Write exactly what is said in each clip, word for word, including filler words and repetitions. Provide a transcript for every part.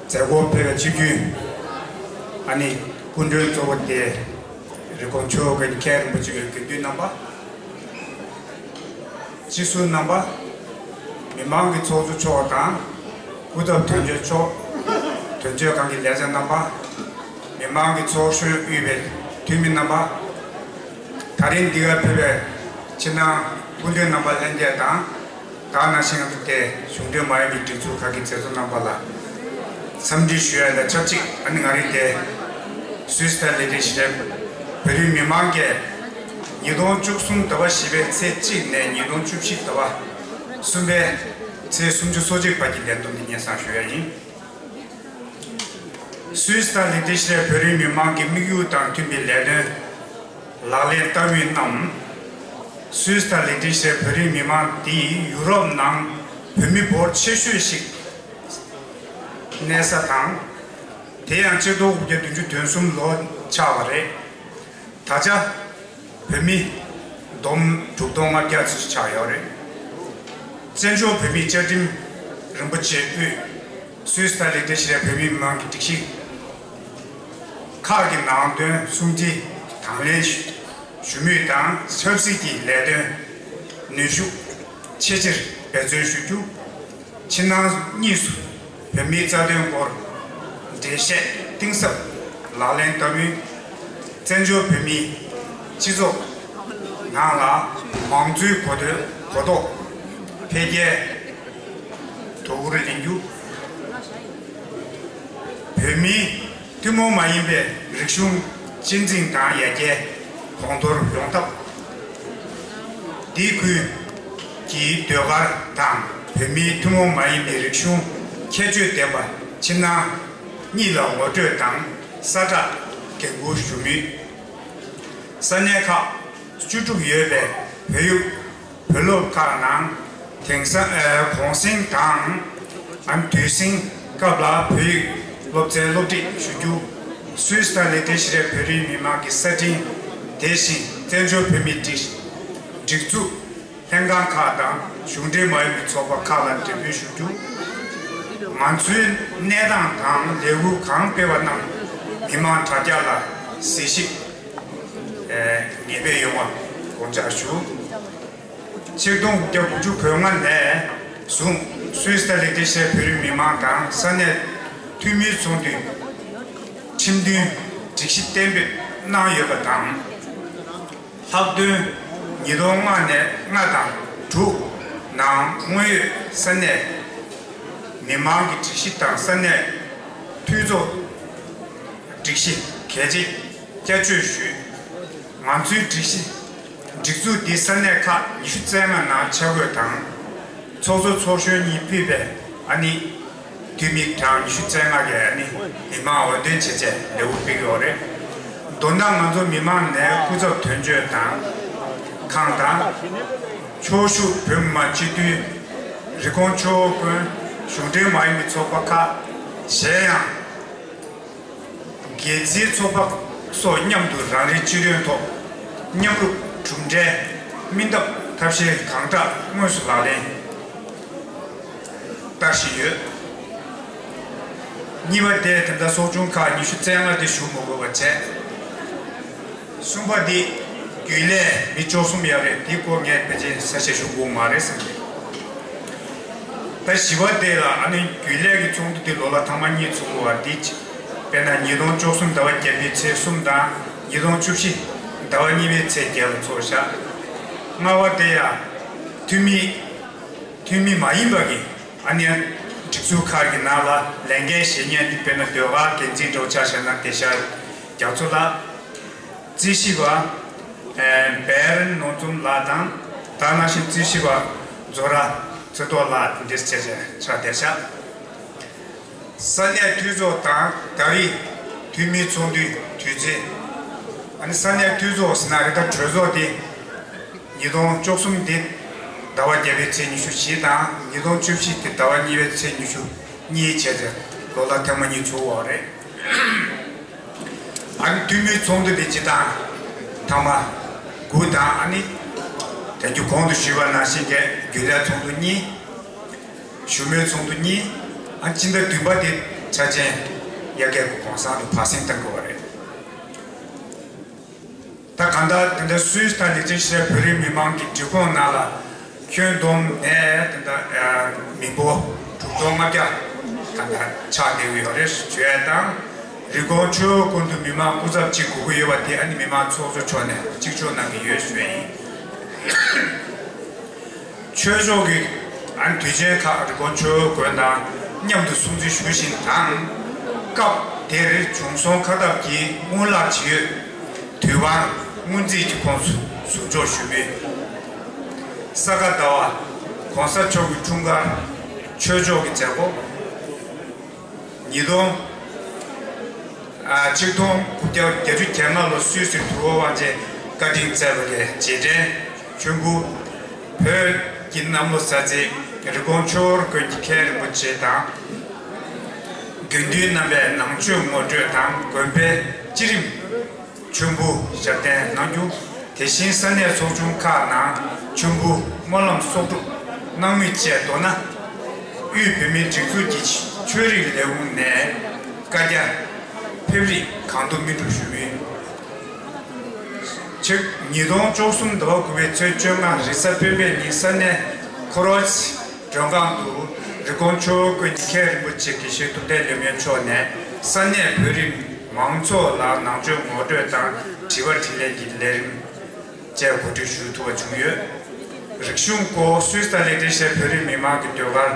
མཛད་སྒོར་ཕེབས་པའི་ཆིབས་བསྒྱུར། ཨ་ནི་སྐུ་མགྲོན་གཙོ་བོ་དེ་རི་ཀོན་ཆོས་དགེ་རྒན་རིན་པོ་ཆེ་གི་དགེ་འདུན་རྣམ་པ། སྤྱི་ཟུར་རྣམ་པ། མི་མང་གི་ཚོགས་གཙོ་མཆོག་དང་། སྐུ་ཚབ་དོན་གཅོད་མཆོག་དོན་གཅོད་ཁང་གི་ལས་བྱེད་རྣམ་པ། མི་མང་གི་ཚོགས་གཞོན་དབུས་པའི་འཐུས་མི་རྣམ་པ། ད་རིང་འདི་གར་ཕེབས་པའི་ཕྱི་ནང་སྐུ་མགྲོན་རྣམ་པ་ལྷན་རྒྱས་དང་། ད་ག་ནང་བཞིན་ང་ཚོ་དེ་གཞུང་འབྲེལ་མ་ཡིན་པའི་སྒྲིག་འཛུགས་ཁག་གི་མཛད་གཙོ་རྣམ་པ་ལ། འཚམས་འདྲི་ཞུ་ཡ་དང་ཆབས་ཅིག་ཨ་ནི་ང་རང་དེ་སུད་སི་དང་ལི་ཏེ་ཤི་རའི་བོད་རིགས་མི་མང་གིས་ཉིས་སྟོང་བཅུ་གསུམ་ཟླ་བ་བཞི་པའི་ཚེས་གཅིག་ནས་ཉིས་སྟོང་བཅུ་བཞི་ཟླ་བ་གསུམ་པའི་ཚེས་སུམ་ཅུ་སོ་གཅིག་བར་གྱི་ལས་བསྡོམས་འདི་སྙན་སེང་ཞུ་ཡ་ཡིན། སུད་སི་དང་ལི་ཏེ་ཤི་རའི་བོད་རིགས་མི་མང་གི་དམིགས་ཡུལ་དང་མཐུན་པའི་ལས་དོན་ལག་ལེན་བསྟར་མུས་རྣམས། སུད་སི་དང་ལི་ཏེ་ཤི་རའི་བོད་རིགས་མི་མང་འདི་ཡུ་རོབ་ནང་བོད་མི་འབོར་ཆེ་ཤོས་ཤིག་གནས་ས་དང་། དེ་ཡང་ཆིག་སྟོང་དགུ་བརྒྱ་བདུན་ཅུ་དོན་གསུམ་ལོ་ཆགས་པ་རེད། ད་ཆ་བོད་མི་བསྡོམས་དྲུག་སྟོང་ལྔ་བརྒྱ་ཙམ་ཆགས་ཡོད་རེད། བཙན་བྱོལ་བོད་མིའི་བཅའ་ཁྲིམས་རིན་པོ་ཆེ་དབུས་སུད་སི་དང་ལི་ཏེ་ཤི་རའི་བོད་མི་མི་མང་གི་སྒྲིག་གཞི་ཁག་གི་ནང་དོན་སྲུང་བརྩི་དང་ལེན་ཞུ་མུས་དང་ཆབ་སྲིད་ཀྱི་ལས་དོན་ནུས་ཤུགས་ཆེ་ཆེར་འབད་བརྩོན་ཞུ་རྒྱུ། ཕྱི་ནང་གཉིས་སུ་བོད་མིའི་རྩ་དོན་སྐོར་འགྲེལ་བཤད་གཏིང་ཟབ་ལག་ལེན་བསྟར་མུས། བཙན་བྱོལ་བོད་མིའི་སྤྱི་ཚོགས་ནང་ལ་མང་གཙོའི་གོ་དོན་གོ་རྟོགས་འཕེལ་རྒྱས་དོ་ཁུར་ལེན་རྒྱུ། བོད་མིའི་ཐུན་མོང་མ་ཡིན་པའི་རིག་གཞུང་གཅེས་འཛིན་དང་ཡར་རྒྱས་གོང་མཐོར་ཡོང་ཐབས། འདི་ཁུལ་གྱི་ཟློས་གར་དང་བོད་མིའི་ཐུན་མོང་མ་ཡིན་པའི་རིག་གཞུང་ཁྱད་ཆོས་ལྡན་པ་ཕྱི་ནང་གཉིས་ལ་ངོ་སྤྲོད་དང་གསལ་བསྒྲགས་འགན་འཁུར་ཞུ་མུས། ས་གནས་ཁག་བཅུ་དྲུག་ཡོད་པའི་བོད་ཡིག་བོད་སློབ་ཁག་ནང་དེང་སང་ཨ་གུང་སེང་དང་ཨ་དུས་ཟིང་སྐབས་ལ་བོད་ཡིག་སློབ་ཚན་སློབ་ཁྲིད་ཞུ་རྒྱུ། སུད་སི་དང་ལི་ཏེ་ཤི་རའི་བོད་རིགས་མི་མང་གི་གསར་འཕྲིན་དེ་བཞིན་བཙན་བྱོལ་བོད་མིའི་སྒྲིག་སྒྲིག་འཛུགས་ལྷན་ཁང་ཁག་དང་གཞུང་འབྲེལ་མ་ཡིན་པའི་ཚོགས་པ་ཁག་ལ་འབྲེལ་མོལ་ཞུ་རྒྱུ། ང་ཚོའི་གནས་སྟངས་དང་ལས་འགུལ་གང་སྤེལ་བ་རྣམས་མི་མང་དྲ་རྒྱ་ལ་གཟིགས་ཞིབ་ཨེ་ངེས་པར་ཡོང་བ་དགོངས་འཇགས་ཞུ། ཆིག་སྟོང་དགུ་བརྒྱ་དགུ་བཅུ་གོ་ལྔ་ནས་བཟུང་སུད་སི་དང་ལི་ཏེ་ཤི་ཡའི་བོད་རིགས་མི་མང་དང་ས་གནས་འཐུས་མིའི་ཚོགས་འདུས་ཁྲིམས་མཐུན་སྒྲིག་གཞི་གཏན་འབེབས་གནང་ཡོད་པ་དང་། ལྷག་དོན་ཉིས་སྟོང་ལྔ་ནས་ལྔ་དང་དྲུག་ནང་དངོས་ཡོད་ས་གནས་མི་མང་གི་སྒྲིག་གཞི་དང་ས་གནས་འཐུས་ཚོགས་སྒྲིག་གཞི་གལ་ཆེ་བསྐྱར་བཅོས་ཞུས། ང་ཚོའི་སྒྲིག་གཞི་སྒྲིག་འཛུགས་འདི་ས་གནས་ཁག་ཉི་ཤུ་རྩ་ལྔ་ནང་ཆ་བགོས་དང་། ཚོགས་གཙོ་ཚོགས་གཞོན་གཉིས་ཕུད་པའི་ཨ་ནི་འཐུས་མི་གྲངས་ཉི་ཤུ་རྩ་ལྔ་གིས་ཨ་ནི་མི་མང་འོས་འདེམས་བྱས་རྗེས་ལས་འགུལ་སྤེལ་གྱི་ཡོད་རེད། མདོར་ན་ང་ཚོ་མི་མང་ནས་སྐུ་ཚབ་དོན་གཅོད་དང་ཁང་དང་། ཕྱོགས་བཞུགས་བོད་མི་མང་སྤྱི་འཐུས། རི་ཀོན་ཆོས་འཁོར་དཔོན། གཞུང་འབྲེལ་མ་ཡིན་པའི་ཚོགས་པ་ཁག་གཞན་ཡང་། སྒེར་རྩིས་ཚོགས་པ་སོགས་མཉམ་དུ་རང་རེའི་སྤྱི་དོན་ཐོག་མཉམ་རུབ་གྲུབ་འབྲས་སྨིན་ཐབས་ཐབས་ཤེས་གང་དྲག་དངོས་སུ་ལག་ལེན་བསྟར་བཞིན་ཡོད། གཉིས་པ་དེ་དེ་འདྲ་ཚོགས་ཆུང་ཁག་ཉི་ཤུ་རྩ་ལྔ་དེ་ཞུགས་མ་དགོས་པ་བྱས། གསུམ་པ་འདི་རྒྱུན་ལས་མི་བཅུ་གསུམ་ཡོད་རེད། འདི་སྐོར་ངས་ཕལ་ཆེར་གསལ་བཤད་ཞུ་དགོས་མ་རེད་བསམ་གྱི། ད་བཞི་པ་དེ་ལ་ཨ་ནི་རྒྱུན་ལས་ཀྱི་ཚོགས་འདུ་དེ་ལོ་ལ་ཐེངས་མ་གཉིས་ཚོགས་པ་འདི། དཔེར་ན་ཉིས་སྟོང་བཅུ་གསུམ་ཟླ་བ་བརྒྱད་པའི་ཚེས་གསུམ་དང་ཉིས་སྟོང་བཅུ་བཞི་ཟླ་བ་གཉིས་པའི་ཚེས་བརྒྱད་ལ་ཚོགས་བཞག། ལྔ་པ་དེ་ཡང་འཐུས་མི་འཐུས་མི་མ་ཡིན་པ་གི་ཨ་ནི་སྒྲིག་འཛུགས་ཁག་གི་ནང་ལ་ལས་འགན་བཞེས་མཁན་འདི་དཔེར་ན་ཟློས་གར་འགན་འཛིན་འདྲ་བོ་ཆ་བཞག་ན་བདེ་ཤར་རྒྱ་མཚོ་ལགས། རྩིས་ཞིབ་པ། ཨེ། བེ་རན་ནོར་འཛོམས་ལགས་དང་། ད་ནང་བཞིན་རྩིས་ཞིབ་པ་རྫོ་ར་ཚེ་ཏོག་ལགས་འདིར་བཅར་བྱས་ཕྱག་བདེ་ཤག། ས་གནས་འཐུས་ཚོགས་དང་ད་རེས་འཐུས་མིའི་ཚོགས་འདུའི་དུས་ཚེས། ཨ་ནི་ས་གནས་འཐུས་ཚོགས་ཟེར་ན་རེད། ད་གྲོས་ཚོགས་དེ་ཉིས་སྟོང་བཅུ་གསུམ་དེ་ཟླ་བ་བརྒྱད་པའི་ཚེས་ཉི་ཤུ་བཞི་དང་ཉིས་སྟོང་བཅུ་བཞི་དེ་ཟླ་བ་གཉིས་པའི་ཚེས་ཉི་ཤུ་གཉིས་བྱས་ཏེ་ལོ་ལ་ཐེངས་མ་གཉིས་ཚོགས་པ་རེད། ཨ་ནི་འཐུས་མིའི་ཚོགས་འདུ་དེ་སྤྱིར་བཏང་ཐེངས་མ་དགུ་དང་། ཨ་ནི་དེ་རྒྱུ་གོང་དུ་ཞུས་པ་ནང་བཞིན་གྱི་རྒྱུན་ལས་ཚོགས་འདུ་གཉིས། ཞུ་མོལ་ཚོགས་འདུ་གཉིས། ཨ་ནི་སྤྱི་ཟླ་བདུན་པ་དེ་ ཆ་ཅན་ཡ་གི་གོང་ས་ལ་ཕར་ཕྱིན་བཏང་དགོས་པ་རེད། ད་གང་ལྟར་དེ་འདྲ་སུད་སི་དང་ལིག་ཏེན་ཤི་ཊེན་བོད་རིགས་མི་མང་གི་སྒྲིག་ཁོངས་ནང་ལ་ཁྱོན་བསྡོམས་ནས་དེ་འདྲ་མི་འབོར་དྲུག་སྟོང་ལྔ་བརྒྱ་གང་ལྟར་ཆགས་བསྡད་ཀྱི་ཡོད་རེད་ཞུ་ཡ་དང་། རི་ཀོན་ཆོས་ཀུན་ཏུ་མི་མང་སྐུ་ཚབ་གཅིག་དགོས་ཀྱི་ཡོད་པ་དེ་ཨ་ནི་མི་མང་ཚོགས་གཙོ་མཆོག་ནས་གཅིག་ལྕོགས་གནང་གི་ཡོད་ཞུ་ཡ་ཡིན། ཆོས་ཕྱོགས་ཀྱི་ཨ་ནི་དུས་ཆེན་ཁག་རི་ཀོན་ཆོས་དགོན་དང་མཉམ་དུ་སྲུང་བརྩི་ཞུ་བཞིན་དང་། སྐབས་དེར་བྱུང་སོང་ཁ་སྟབས་ཀྱིས་དངུལ་ལག་ཇི་ཡོད་དུས་བབ་སྔོན་རྩིས་ཀྱི་ཁོངས་སུ་ཟུར་འཇོག་ཞུ་མུས། ས་ག་ཟླ་བ་༸གོང་ས་མཆོག་གི་འཁྲུངས་སྐར་ཆོས་ཕྱོགས་ཀྱི་མཛད་སྒོ། ཉིས་སྟོང་ཨ་ཆིག་སྟོང་དགུ་བརྒྱ་བརྒྱད་ཅུ་གྱ་ལྔ་ལོ་སུད་སིར་དུས་འཁོར་དབང་ཆེན་བཀའ་དྲིན་སྩལ་བའི་རྗེས་དྲན་མཆོད་འབུལ། བོད་ཀྱི་གནམ་ལོ་གསར་ཚེས་རི་ཀོན་ཆོས་དགོན་གྱི་མཁན་རིན་པོ་ཆེ་དང་། དགེ་འདུན་རྣམ་པས་ནང་ཆོས་ངོ་སྤྲོད་དང་དགོན་པའི་སྤྱི་རིམ་མཆོད་འབུལ་ཞབས་བརྟན་གནང་རྒྱུ། དེ་བཞིན་ས་གནས་ཚོགས་ཆུང་ཁག་ནང་མཆོད་འབུལ་སྨོན་ལམ་གསོག་སྒྲུབ་གནང་མུས་བཅས་མདོར་ན། དབུས་བོད་མིའི་སྒྲིག་འཛུགས་ཀྱི་ཆོས་རིག་ལས་ཁུངས་ནས་བཀའ་རྒྱ་ཕེབས་རིས་གང་ཐུབ་སྨིན་སྒྲུབ་ཞུ་མུས། ཆིག་ཉིས་སྟོང་བཅུ་གསུམ་ཟླ་བ་དགུ་པའི་ཚེས་བཅོ་ལྔ་རེས་གཟའ་སྤེན་པའི་ཉིན་ས་གནས་ཁོ་རོ་ཆི་མགྲོན་ཁང་དུ་རི་ཀོན་ཆོས་དགོན་གྱི་མཁན་རིན་པོ་ཆེ་དགེ་བཤེས་ཐུབ་བསྟན་ལེགས་སྨོན་མཆོག་ནས་ས་གནས་བོད་རིགས་མང་ཚོགས་ལ་ནང་ཆོས་ངོ་སྤྲོད་དང་དྲི་བ་དྲིས་ལན་གྱི་ལས་རིམ་བཅས་གོ་སྒྲིག་ཞུ་ཐུབ་པ་བྱུང་ཡོད། རིག་གཞུང་སྐོར་སུད་སི་དང་ལིག་ཏེན་ཤི་ཊེན་བོད་རིགས་མི་མང་གི་ཟློས་གར་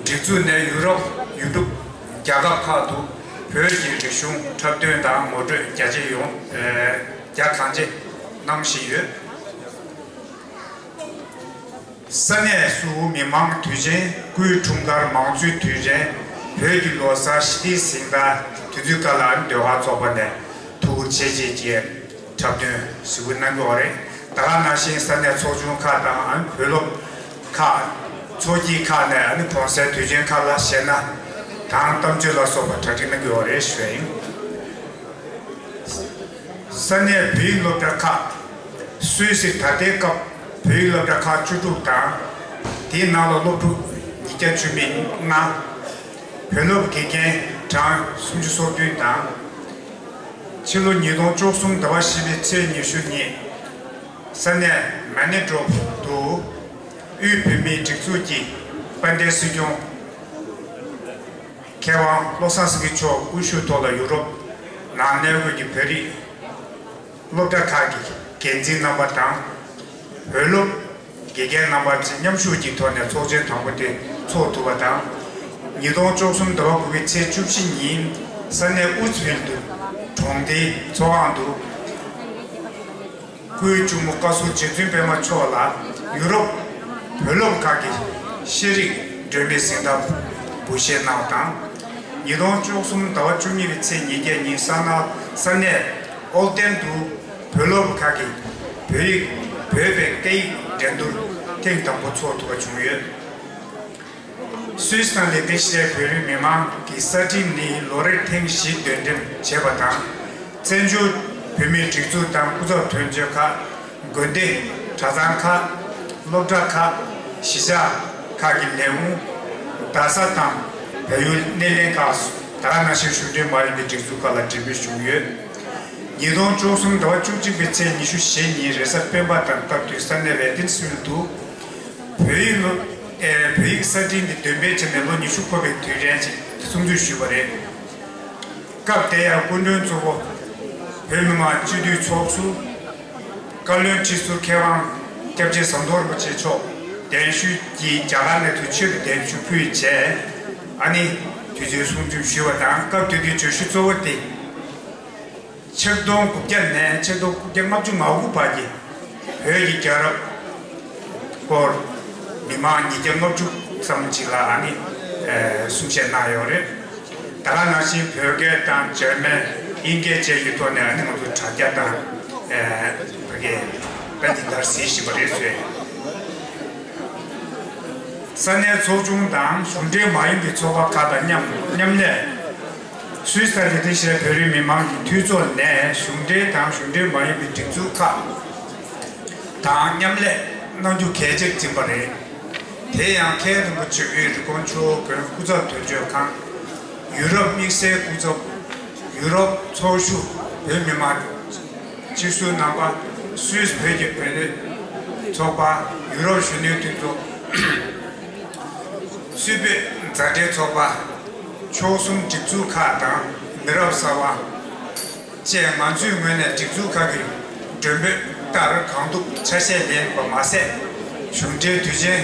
སྒྲིག་འཛུགས་ནས་ཡུ་རོབ་ཡུལ་གྲུ་རྒྱལ་ཁབ་ཁག་ཏུ་བོད་ཀྱི་རིག་གཞུང་འཁྲབ་སྟོན་དང་ངོ་སྤྲོད་རྒྱ་ཆེ་ཡོང་རྒྱ་གང་ཆེ་གནང་བཞིན་ཡོད། ས་གནས་སུ་མི་མང་དུས་ཆེན། སྐུའི་འཁྲུངས་སྐར། མང་གཙོའི་དུས་ཆེན། བོད་ཀྱི་ལོ་གསར། ཞི་བདེའི་གཟེངས་རྟགས། དེ་ཚོའི་སྐབས་ལ་ཟློས་གར་ཚོགས་པ་ནས་ཐུགས་ཁུར་ཆེ་བསྐྱེད་ཀྱིས་འཁྲབ་སྟོན་གཟིགས་འབུལ་གནང་གི་ཡོད་རེད། ད་ག་ནང་བཞིན་ས་གནས་ཚོགས་ཆུང་ཁག་དང་བོད་སློབ་ཁག་ཚོགས་སྐྱིད་ཁག་ནས་གོང་གསལ་དུས་ཆེན་ཁག་ལ་གཞས་སྣ་དང་གཏམ་བརྗོད་ལ་སོགས་པ་གྲ་སྒྲིག་གནང་གི་ཡོད་རེད་ཞུ་བ་ཡིན། ས་གནས་བོད་ཡིག་སློབ་གྲྭ་ཁག་སུད་སིར་ད་ལྟའི་སྐབས་བོད་ཡིག་སློབ་གྲྭ་ཁག་བཅུ་དྲུག་དང་། དེའི་ནང་ལ་སློབ་ཕྲུག་ཉིས་བརྒྱ་བཅུ་མེད་ལྔ། བོད་སློབ་དགེ་རྒན་གྲངས་སུམ་ཅུ་སོ་བདུན་དང་། ཕྱི་ལོ་ཉིས་སྟོང་བཅུ་གསུམ་ཟླ་བ་བཞི་པའི་ཚེས་ཉི་ཤུ་ཉིན་ས་གནས་མ་ནི་ཀྲོབ་ཏུ་དབུས་བོད་མིའི་སྒྲིག་འཛུགས་ཀྱི་དཔལ་ལྡན་སྲིད་སྐྱོང་མཁས་དབང་བློ་བཟང་སེང་གེ་མཆོག་དབུ་བཞུགས་ཐོག་ལ་ཡུ་རོབ་ནང་གནས་འཁོད་ཀྱི་བོད་རིགས་སློབ་གྲྭ་ཁག་གི་འགན་འཛིན་རྣམ་པ་དང་། བོད་སློབ་དགེ་རྒན་རྣམ་པ་བཅས་མཉམ་ཞུགས་ཀྱི་ཐོག་ནས་ཚོགས་ཆེན་དང་པོ་དེ་འཚོགས་ཐུབ་པ་དང་། ཉིས་སྟོང་བཅུ་གསུམ་ཟླ་བ་དགུ་པའི་ཚེས་བཅུ་བཞི་ཉིན་ས་གནས་ཨུ་ཛི་ཝིལ་དུ་གྲོང་སྡེའི་ཚོགས་ཁང་དུ། སྐུའི་གཅུང་མོ་བཀའ་ཟུར་རྗེ་བཙུན་པད་མ་མཆོག་ལ་ཡུ་རོབ་བོད་སློབ་ཁག་གི་ཤེས་རིག་སྒྲོན་མེའི་གཟེངས་རྟགས་འབུལ་བཞེས་གནང་བ་དང་། ཉིས་སྟོང་བཅུ་གསུམ་ཟླ་བ་བཅུ་གཉིས་པའི་ཚེས་ཉེར་བརྒྱད་ཉིན་ས་གནས་ས་གནས་ཨོལ་ཏན་དུ་བོད་སློབ་ཁག་གི་བོད་ཡིག་བོད་པའི་སྐད་ཡིག་འགྲན་བསྡུར་ཐེངས་དང་པོ་འཚོགས་ཐུབ་པ་བྱུང་ཡོད། སུད་སི་དང་ལིག་ཏེན་ཤི་ཊེན་བོད་རིགས་མི་མང་གི་གསར་འཕྲིན་ནི་ལོ་རེར་ཐེངས་བཞི་འདོན་འགྲེམས་བྱེད་པ་དང་། བཙན་བྱོལ་བོད་མིའི་སྒྲིག་འཛུགས་དང་སྐུ་ཚབ་དོན་གཅོད་ཁག་དགོན་སྡེ། གྲྭ་ཚང་ཁག་སློབ་གྲྭ་ཁག་གཞིས་ཆགས་ཁག་གི་ལས་ཁུངས། རྡ་ས་དང་བལ་ཡུལ་སྣེ་ལེན་ཁག་སོགས་ད་ག་ནང་བཞིན་གཞུང་འབྲེལ་མ་ཡིན་པའི་སྒྲིག་འཛུགས་ཁག་ལ་འབྲེལ་མོལ་བྱུང་ཡོད། ཉིས་སྟོང་བཅུ་གསུམ་ཟླ་བ་བཅུ་གཅིག་པའི་ཚེས་ཉི་ཤུ་ཞེ་གཉིས་རེས་གཟའ་སྤེན་པ་དང་སྟབས་བསྟུན་ས་གནས་ཝེ་ཏིན་སི་ཝིལ་དུ་བོད་ཡིག་སློབ་ཨེ་བོད་ཡིག་གསར་འཕྲིན་འདི་འདོན་སྤེལ་བྱས་ནས་ལོ་ཉི་ཤུ་འཁོར་བའི་དུས་དྲན་ཅིག་སྲུང་བརྩི་ཞུས་པ་རེད། སྐབས་དེ་ཡང་སྐུ་མགྲོན་གཙོ་བོ་བོད་མི་མང་སྤྱི་འཐུས་ཚོགས་ཟུར་བཀའ་བློན་ཁྲི་ཟུར་མཁས་དབང་སྐྱབས་རྗེ་ཟམ་གདོང་རིན་པོ་ཆེ་མཆོག་གདན་ཞུས་ཀྱིས་རྒྱ་གར་ནས་དུས་ཆེད་དུ་གདན་ཞུ་ཕུལ་བྱས། ཨ་ནི་དུས་ཚོད་སྲུང་བརྩི་ཞུས་པ་དང་། སྐབས་དེ་དུས་བརྗོད་གཞི་གཙོ་བོ་དེ། ཆིག་སྟོང་དགུ་བརྒྱ་ནས་ཆིག་སྟོང་དགུ་བརྒྱ་ལྔ་བཅུ་ང་དགུ་བར་གྱི་བོད་ཀྱི་རྒྱལ་རབས་སྐོར་མི་མང་ཉིས་བརྒྱ་ལྔ་བཅུ་ཙམ་ཅིག་ལ་ཨ་ནི་ཨེ་གསུང་བཤད་གནང་ཡོད་རེད། ད་ག་ནང་བཞིན་བོད་སྐད་དང་འཇར་མན། དབྱིན་སྐད་བཅས་ཀྱི་ཐོག་ནས་ཨ་ནི་ང་ཚོ་དྲ་རྒྱ་དང་ཨེ་བོད་སྐད་ད་འདི་ལྟར་གཟིགས་བཞིན་པ་རེད་ཟེར། ས་གནས་ཚོགས་ཆུང་དང་གཞུང་འབྲེལ་མ་ཡིན་པའི་ཚོགས་པ་ཁག་དང་མཉམ་མཉམ་ལས། སུད་སི་དང་ལིག་ཏེན་ཤི་ཊེན་བོད་རིགས་མི་མང་གི་འཐུས་ཚོགས་ནས་གཞུང་འབྲེལ་དང་གཞུང་འབྲེལ་མ་ཡིན་པའི་སྒྲིག་འཛུགས་ཁག་དང་མཉམ་ལས་གནང་རྒྱུ་གལ་ཆེར་འཛིན་པ་རེད། དེ་ཡང་མཁན་རིན་པོ་ཆེ་དབུས་རི་ཀོན་ཆོས་དགོན་སྐུ་ཚབ་དོན་གཅོད་ཁང་། ཡུ་རོབ་དམིགས་བསལ་སྐུ་ཚབ། ཡུ་རོབ་ཚོགས་ཞུགས་བོད་མི་མང་སྤྱི་ཟུར་རྣམ་པ། སུད་སི་བོད་ཀྱི་བོད་རིགས་ཚོགས་པ། ཡུ་རོབ་གཞོན་ནུའི་མཐུན་ཚོགས། སུད་བོད་མཛའ་འབྲེལ་ཚོགས་པ། ཕྱོགས་གསུམ་སྒྲིག་འཛུགས་ཁག་དང་མི་རབས་གསར་པ་བཅས། ང་ཚོའི་ངོས་ནས་སྒྲིག་འཛུགས་ཁག་གི་མགྲོན་འབོད་ལྟར་གང་ཐུབ་ཆ་ཤས་ལེན་པ་མ་ཟད། གཞུང་འབྲེལ་དུས་ཆེན་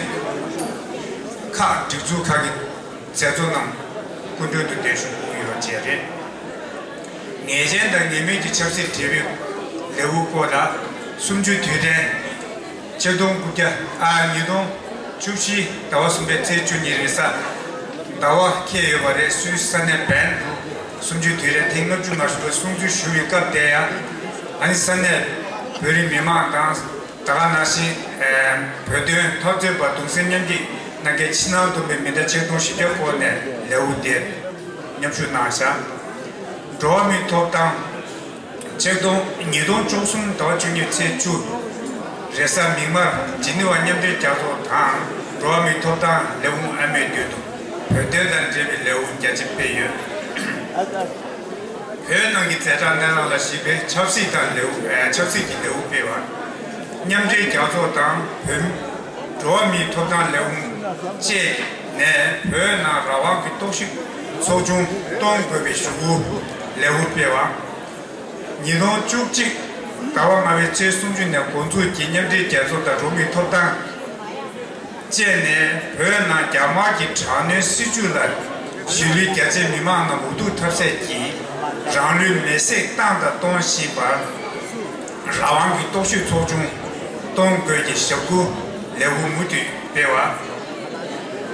ཁག་སྒྲིག་འཛུགས་ཁག་གི་མཛད་གཙོ་རྣམས་སྐུ་མགྲོན་དུ་གདན་ཞུ་ཞུས་ཡོད་པ་བཅས་རེད། ངེས་ཅན་དང་ངེས་མེད་ཀྱི་ཆབ་སྲིད་འབྲེལ་ཡོད་ལེའུ་སྐོར་ལ། གསུམ་བཅུའི་དུས་དྲན། ཆིག་སྟོང་དགུ་བརྒྱ། ཨ། ཉིས་སྟོང་བཅུ་བཞི་ཟླ་བ་གསུམ་པའི་ཚེས་བཅུ་གཉིས་རེས་གཟའ་ཟླ་བ་འཁེལ་ཡོད་པ་རེད། སུད་སི་ས་གནས་བན་དུ་གསུམ་བཅུའི་དུས་དྲན་ཐེངས་ལྔ་བཅུ་ང་དྲུག་པ་སྲུང་བརྩི་ཞུ་བའི་སྐབས་དེ་ཡང་། ཨ་ནི་ས་གནས་བོད་རིགས་མི་མང་དང་། ད་ག་ནང་བཞིན། ཨ། བོད་དོན་འཐབ་རྩོད་པ་གདུང་སེམས་མཉམ་སྐྱེད་གནང་མཁན་ཕྱི་ནང་བསྡོམས་པའི་མི་སྣ་ཆིག་སྟོང་བཞི་བརྒྱ་སྐོར་ནས་ལེའུ་དེར་མཉམ་ཞུགས་གནང་བཞག་འགྲོ་བ་མིའི་ཐོབ་ཐང་། ཆིག་སྟོང་། ཉིས་སྟོང་བཅུ་གསུམ་ཟླ་བ་བཅུ་གཉིས་ཚེས་བཅུ། རེས་གཟའ་མིག་དམར་ཇི་ནི་ཝ་མཉམ་འབྲེལ་རྒྱལ་ཚོགས་དང་འགྲོ་བ་མིའི་ཐོབ་ཐང་ལས་ཁུངས་ཨ་མའི་མདུན་དུ་བོད་དོན་དང་འབྲེལ་བའི་ལེའུ་རྒྱ་ཆེ་སྤེལ་ཡོད། བོད་ནང་གི་ཛ་དྲག་གནས་སྟངས་ལ་གཞིགས་པའི་ཆབ་སྲིད་དང་ལེའུ། ཨ། ཆབ་སྲིད་ཀྱི་ལེའུ་སྤེལ་བ། མཉམ་འབྲེལ་རྒྱལ་ཚོགས་དང་བོད་འགྲོ་བ་མིའི་ཐོབ་ཐང་ལས་ཁུངས་བཅས་ནས་བོད་ནང་རང་དབང་གི་རྟོག་ཞིབ་ཚོགས་ཆུང་གཏོང་དགོས་པའི་ཞུ་སྐུལ་ལེའུ་སྤེལ་བ། ཉིས་སྟོང་བཅུ་གཅིག་ཟླ་བ་ལྔ་པའི་ཚེས་སུམ་ཅུ་ནས་འགོ་འཛུགས་ཀྱིས་མཉམ་འབྲེལ་རྒྱལ་ཚོགས་དང་འགྲོ་བ་མིའི་ཐོབ་ཐང་བཅས་ནས་བོད་ནང་རྒྱ་དམར་གྱི་དྲག་གནོན་སྲིད་བྱུས་ལ་གཞིས་ལུས་རྒྱ་ཆེའི་མི་མང་རྣམས་འུ་ཐུག་ཐབས་ཟད་ཀྱིས་རང་ལུས་མེར་སྲེག་བཏང་དང་གཏོང་བཞིན་པར། རང་དབང་གི་རྟོག་ཞིབ་ཚོགས་ཆུང་གཏོང་དགོས་ཀྱི་ཞུ་སྐུལ་ལེའུ་མུ་མཐུད་སྤེལ་བ།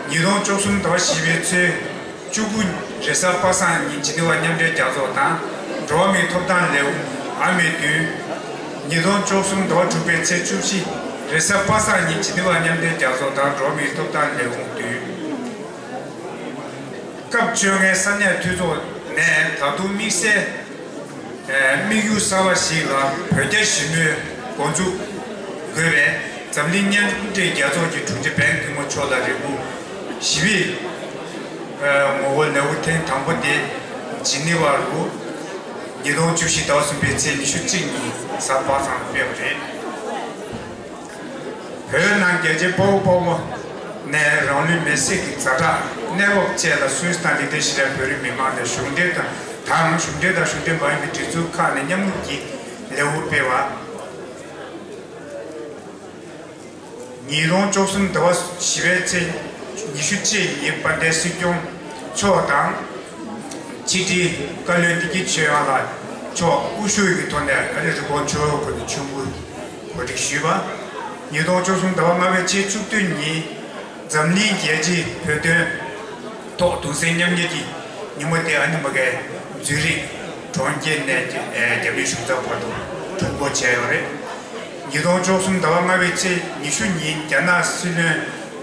ཉིས་སྟོང་བཅུ་གསུམ་ཟླ་བ་བཞི་པའི་ཚེས་བཅུ་དགུ་རེས་གཟའ་པ་སངས་ཉིན་ཇི་ནི་ཝ་མཉམ་འབྲེལ་རྒྱལ་ཚོགས་དང་འགྲོ་བ་མིའི་ཐོབ་ཐང་ལེའུ་ཨ་མའི་མདུན། ཉིས་སྟོང་བཅུ་གསུམ་ཟླ་བ་དྲུག་པའི་ཚེས་བཅུ་བཞི་རེས་གཟའ་པ་སངས་ཉིན་ཇི་ནི་ཝ་མཉམ་འབྲེལ་རྒྱལ་ཚོགས་དང་འགྲོ་བ་མིའི་ཐོབ་ཐང་ལེའུ་མདུན། སྐབས་བཅོ་ལྔའི་ས་གནས་འཐུས་ཚོགས་ནས་ད་དུང་དམིགས་བསལ་དམིགས་ཡུལ་གསར་བ་ཞིག་ལ་བོད་རྒྱ་ཞི་མོལ་འགོ་འཛུགས་དགོས་པའི་འཛམ་གླིང་མཉམ་འབྲེལ་རྒྱལ་ཚོགས་ཀྱི་དྲུང་ཆེ་བན་ཐི་མོ་མཆོག་ལ་རེ་སྐུལ་ཞི་བའི་ངོ་རྒོལ་ལེའུ་ཐེངས་དང་པོ་དེ་ཇི་ནི་ཝ་རུ་ཉིས་སྟོང་བཅུ་བཞི་ཟླ་བ་གསུམ་པའི་ཚེས་ཉི་ཤུ་གཅིག་ཉིན་གཟའ་པ་སངས་སྤེལ་བ་རེད། བོད་ནང་རྒྱལ་གཅེས་དཔའ་བོ་དཔའ་མོ་ནས་རང་ལུས་མེར་སྲེག་གི་ཛ་དྲག་གནས་བབ་བཅས་ལ་སུད་སི་དང་ལིག་ཏེན་ཤི་ཏན་བོད་རིགས་མི་མང་ནས་གཞུང་འབྲེལ་དང་དང་གཞུང་འབྲེལ་དང་གཞུང་འབྲེལ་མ་ཡིན་པའི་སྒྲིག་འཛུགས་ཁག་ནས་མཉམ་རུབ་ཀྱིས་ལེའུ་སྤེལ་བ། ཉིས་སྟོང་བཅུ་གསུམ་ཟླ་བ་བཞི་པའི་ཚེས་ཉི་ཤུ་གཅིག་ཉིན་དཔལ་ལྡན་སྲིད་སྐྱོང་མཆོག་དང་། ཕྱི་དྲིལ་བཀའ་བློན་བདེ་སྐྱིད་ཆོས་དབྱངས་ལགས་མཆོག་དབུ་བཞུགས་ཀྱི་ཐོག་ནས་ཨ་རི་རི་བོང་ཆུ་བོའི་གུར་དུ་མཆོད་འབུལ་གོ་སྒྲིག་ཞུས་པ། ཉིས་སྟོང་བཅུ་གསུམ་ཟླ་བ་ལྔ་པའི་ཚེས་བཅུ་བདུན་ཉིན་འཛམ་གླིང་རྒྱལ་སྤྱིའི་བོད་དོན་ཐོག་གདུང་སེམས་མཉམ་སྐྱེད་ཀྱི་ཉིན་མོ་དེ་ཨ་ནི་མ་གའི་ཛུ་རིག་གྲོང་ཁྱེར་ནས་རྒྱ་མིའི་གཞུང་ཚབ་བར་དུ་གྲོས་འགོ་བྱས་ཡོད་རེད། ཉིས་སྟོང་བཅུ་གསུམ་ཟླ་བ་ལྔ་པའི་ཚེས་ཉི་ཤུ་ཉིན་རྒྱ་ནག་སྲིད་བློན་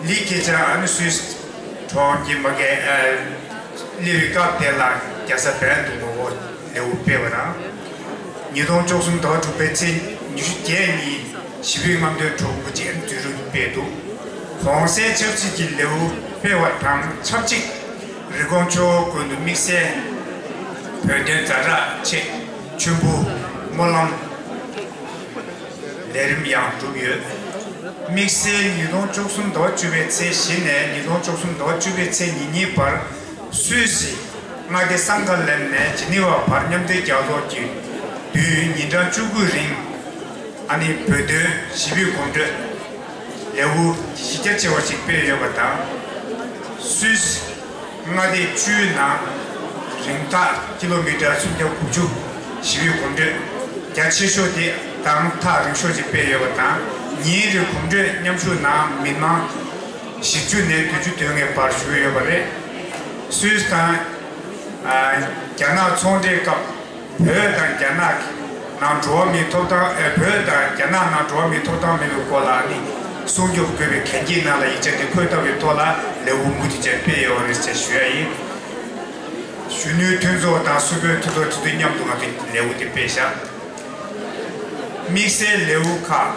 ལི་ཁེ་ཆང་ཨ་ནི་སུད་སི་གྲོང་ཁྱེར་མ་གའི་སླེབས་པའི་སྐབས་དེ་ལ་རྒྱལ་ས་བན་དུ་ངོ་རྒོལ་ལེའུ་སྤེལ་བ་དང་། ཉིས་སྟོང་བཅུ་གསུམ་ཟླ་བ་དྲུག་པའི་ཚེས་ཉི་ཤུ་བརྒྱད་ཉིན་ཞི་བའི་རྔམ་སྟོན་གྲོས་འགོ་བཅས་འཛུལ་རུ་སྤེལ་འདུག་གོང་གསལ་ཆབ་སྲིད་ཀྱི་ལེའུ་སྤེལ་བ་དང་ཆབས་ཅིག་རི་ཀོན་ཆུ་བོ་དགོན་དུ་དམིགས་བསལ་བོད་དོན་ཛ་དྲག་ཆེད་མཆོད་འབུལ་སྨོན་ལམ་ལས་རིམ་ཡང་གྲུབ་ཡོད། དམིགས་བསལ་ཉིས་སྟོང་བཅུ་གསུམ་ཟླ་བ་བཅུ་པའི་ཚེས་བཞི་ནས་ཉིས་སྟོང་བཅུ་གསུམ་ཟླ་བ་བཅུ་པའི་ཚེས་ཉེར་གཉིས་བར་སུད་སི་མངའ་སྡེ་སན་ཀ་ལན་ནས་ཇི་ནི་ཝ་བར་མཉམ་འབྲེལ་རྒྱལ་ཚོགས་ཀྱི་དུས་ཡུན་ཉིན་གྲངས་བཅུ་དགུ་རིང་ཨ་ནི་བོད་དོན་ཞི་བའི་གོམ་བགྲོད་ལེའུ་གཞི་རྒྱ་ཆེ་བ་ཞིག་སྤེལ་ཡོད་པ་དང་། སུད་སི་མངའ་སྡེ་བཅུའི་ནང་རིང་ཐག་ཀི་ལོ་མི་ཊར་སུམ་བརྒྱ་དགུ་བཅུ་ཞི་བའི་གོམ་བགྲོད་རྒྱ་ཆེ་ཤོས་དེ་དང་ཐག་རིང་ཤོས་ཅིག་སྤེལ་ཡོད་པ་དང་། ཉིན་རེའི་གོམ་བགྲོད་མཉམ་ཞུགས་ནང་མི་མང་བཞི་བཅུ་ནས་བདུན་ཅུ་དོན་ལྔའི་བར་ཞུགས་ཡོད་པ་རེད། སུད་སི་དང་། ཨ། རྒྱ་ནག་ཚོང་འབྲེལ་སྐབས་བོད་དང་རྒྱ་ནག་གི་ནང་འགྲོ་བ་མིའི་ཐོབ་ཐང་། ཨེ། བོད་དང་རྒྱ་ནག་ནང་འགྲོ་བ་མིའི་ཐོབ་ཐང་མེད་པའི་སྐོར་ལ་ནི་སྲུང་སྐྱོབ་དགོས་པའི་གལ་འགངས་ནང་ལ་ཡིག་ཆ་དེ་འཁོད་ཐབས་ཀྱི་ཐོག་ལ་ལེའུ་མུ་མཐུད་བཅས་སྤེལ་ཡོད་རེད་ཅེས་ཞུ་ཡ་ཡིན། གཞོན་ནུའི་མཐུན་ཚོགས་དང་སུད་བོད་མཐུན་ཚོགས་དེ་ཚོ་མཉམ་དུ་ང་ཚོས་ལེའུ་དེ་སྤེལ་བཞག་དམིགས་བསལ་ལེའུ་ཁག་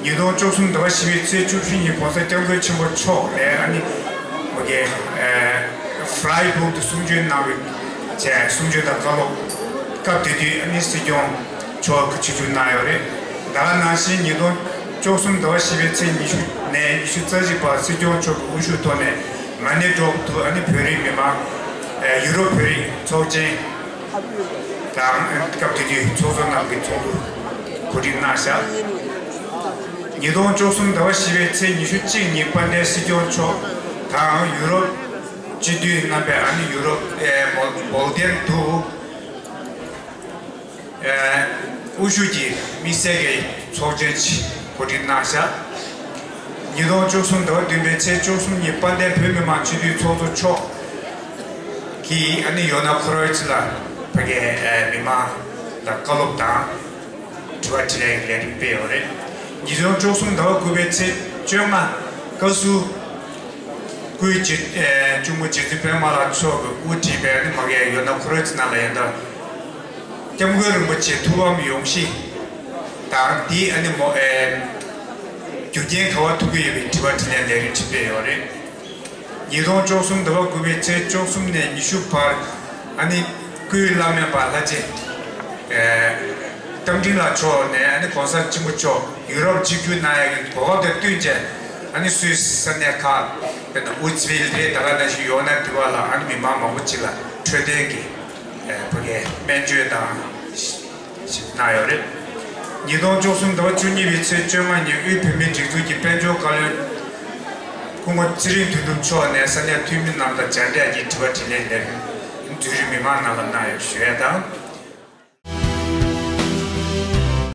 ཉིས་སྟོང་བཅུ་གསུམ་ཟླ་བ་བཞི་པའི་ཚེས་བཅུ་བཞི་ཉིན་༸གོང་ས་༸སྐྱབས་མགོན་ཆེན་པོ་མཆོག་ནས་ཨ་ནི་མ་གའི། ཨེ། ཧྥ་རའི་སྦུག་ཏུ་གསུང་ཆོས་གནང་བའི་བྱས་གསུང་ཆོས་དང་བཀའ་སློབ། སྐབས་དེ་དུས་ཨ་ནི་སྲིད་སྐྱོང་མཆོག་གིས་ཆིབས་བསྒྱུར་གནང་ཡོད་རེད། ད་ག་ནང་བཞིན་ཉིས་སྟོང་བཅུ་གསུམ་ཟླ་བ་བཞི་པའི་ཚེས་ཉི་ཤུ་ནས་ཉི་ཤུ་རྩ་གཅིག་བར་སྲིད་སྐྱོང་མཆོག་གི་དབུ་བཞུགས་ཐོག་ནས་མ་ནེ་ཀྲོབ་ཏུ་ཨ་ནི་བོད་རིགས་མི་མང་ཨ་ཡུ་རོབ་བོད་རིགས་ཚོགས་ཆེན་དང་སྐབས་དེ་དུས་ཚོགས་གཙོ་རྣམས་ཀྱི་ཚོགས་འདུ་གོ་སྒྲིག་གནང་བཞག་ཉིས་སྟོང་བཅུ་གསུམ་ཟླ་བ་བཞི་པའི་ཚེས་ཉི་ཤུ་གཅིག་ཉིན་དཔལ་ལྡན་སྲིད་སྐྱོང་མཆོག་དང་ཡུ་རོབ་སྤྱི་འཐུས་རྣམ་པས་ཨ་ནི་ཡུ་རོབ་ཨེ་མོ་བོལ་ཏེན་དུ་ཨེ་དབུ་བཞུགས་ཀྱིས་དམིགས་བསལ་གྱི་ཚོགས་ཆེན་ཞིག་གོ་སྒྲིག་གནང་བཞག་ཉིས་སྟོང་བཅུ་གསུམ་ཟླ་བ་བདུན་པའི་ཚེས་བཅུ་གསུམ་ཉིན་དཔལ་ལྡན་བོད་མི་མང་སྤྱི་འཐུས་ཚོགས་གཙོ་མཆོག་གིས་ཨ་ནི་ཡོ་ན་ཁོ་རོ་ཡི་ཙི་ལ་ཕ་གིའི་ཨེ་མི་མང་ལ་བཀའ་སློབ་དང་། དྲི་བ་དྲིས་ལན་གྱི་ལས་རིམ་སྤེལ་ཡོད་རེད། ཉིས་སྟོང་བཅུ་གསུམ་ཟླ་བ་དགུ་པའི་ཚེས་བཅོ་ལྔ་སྐབས་སུ། སྐུའི་རྗེ་ཨེ་གཅུང་མོ་རྗེ་བཙུན་པད་མ་ལགས་མཆོག་གིས་དབུ་ཁྲིད་པའི་ཨ་ནི་མ་གིའི་ཡོ་ན་ཁོ་རོ་ཡི་ཙི་ནང་ལ་ཡོད་མདོག་སྐྱབས་མགོན་རིན་པོ་ཆེ་ཐུགས་ཕམ་ཡོང་གཞི་དང་དེའི་ཨ་ནི་མོ་ཨེ་རྒྱུ་རྐྱེན་ག་བ་ཐུག་གི་ཡོད་པའི་དྲི་བ་དྲིས་ལན་ལས་རིམ་ཁྲིད་སྤེལ་ཡོད་རེད། ཉིས་སྟོང་བཅུ་གསུམ་ཟླ་བ་དགུ་པའི་ཚེས་བཅུ་གསུམ་ནས་ཉི་ཤུ་བར་ཨ་ནི་སྐུའི་བླ་སྨན་པ་ལྷ་རྗེ་ཨེ་རྟ་མགྲིན་ལགས་མཆོག་ནས་ཨ་ནི་གོང་ས་ཆེན་པོ་མཆོག་ཡུ་རོབ་ཆིབས་བསྒྱུར་གནང་ཡག་གི་གོ་སྐབས་དང་བསྟུན་བྱས་ཨ་ནི་སུད་སི་ས་གནས་ཁག་དཔེར་ན་ཨུ་ཛི་ཝིལ་རེད། ད་ག་ནང་བཞིན་ཡོ་ན་དི་བ་ལ་ཨ་ནི་མི་མང་མང་པོ་ཅིག་ལ་འཕྲོད་བསྟེན་གྱི་ཨེ་ཕ་གིའི་སྨན་བཅོས་དང་། ཞིག་གནང་ཡོད་རེད། ཉིས་སྟོང་བཅུ་གསུམ་ཟླ་བ་བཅུ་གཉིས་པའི་ཚེས་བཅོ་ལྔ་ཉིན་དབུས་བོད་མིའི་སྒྲིག་འཛུགས་ཀྱི་དཔལ་འབྱོར་བཀའ་བློན་སྐུ་ངོ་ཚེ་རིང་དོན་གྲུབ་མཆོག་ནས་ས་གནས་འཐུས་མི་རྣམས་དང་མཇལ་འཕྲད་ཀྱིས་དྲི་བ་དྲིས་ལན་ལས་འཛུལ་རིགས་མི་མང་རྣམས་ལ་གནང་ཡོད་ཞུ་ཡས་དང་